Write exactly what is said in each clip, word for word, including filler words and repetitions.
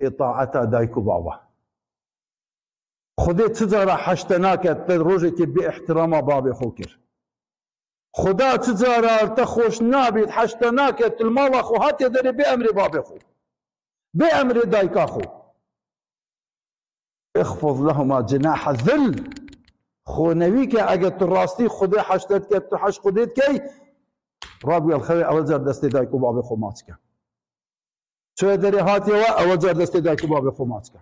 îtaeta dayik û baba. Xwedê çi cara heşte nake te rojekê bê ihtirama babê xwe kir. Xuda çi cara te xweş nabît, heşte nake tu li mala xwe hatiye derê bê emrê babê xwe. Bê emrê dayika xwe. اخفض لهما جناح الذل. Xwenewî ke eger tu rastî Xwedê heşte dike, tu heş Xwedê dikey, Rabbi el xewê ewil zer destê dayik û babê xwe maç ke. Çi derê hatiye we, ewil zer destê dayik û babê xwe maç ke.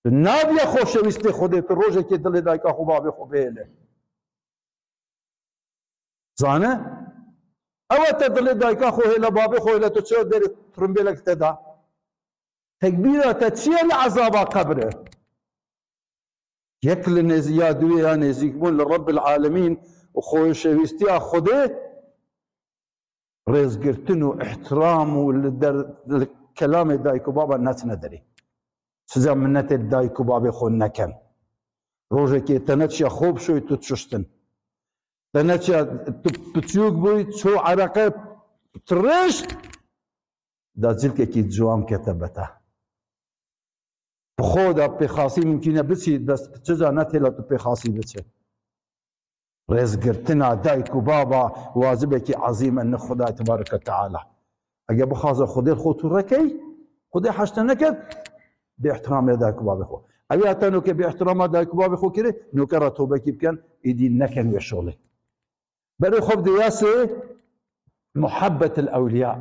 Tu nabiye xoşewîstê Xwedê, tu rojekê dilê dayika xwe babê xwe bihêle. Zane? Ew e te dilê dayika xwe hêle, babê xwe hêle, tu çi derê tirimbêlek te da? Tekbîra te çi ye li ezaba qebirê? Yek li nêz-, ya duwê ya nêzîkbûn li Rebbil Alemîn û xoşewîstiya Xwedê, rêzgirtin û îhtiram û li der, li kelamê dayik û baba neçine derê. Size minnetê dayik û babê xwe neken. Rojekê te neçiya xwe bişoy tu çiştin. Te neçiya tu piçûk bûy, ço ereqe tirişt, da cilkekî ciwan kete bete. Bi xwe da pêxasî mimkîn e biçî, bes çiza ne têla tu pêxasî biçe. Rêzgirtina dayik û baba wacibekî ezîm e li Xwedayê Tebareke Teala. Eger bixwaze Xwedê li xwe tûre key, Xwedê heşte neket, bê ihtiramê dayik û babê xwe. Ew ya te noke bê ihtirama dayik û babê xwe kirê, noke re tobekî bikin, êdî nekin wê şolê. Berê xwe bide yasê muhabbetil ewliya.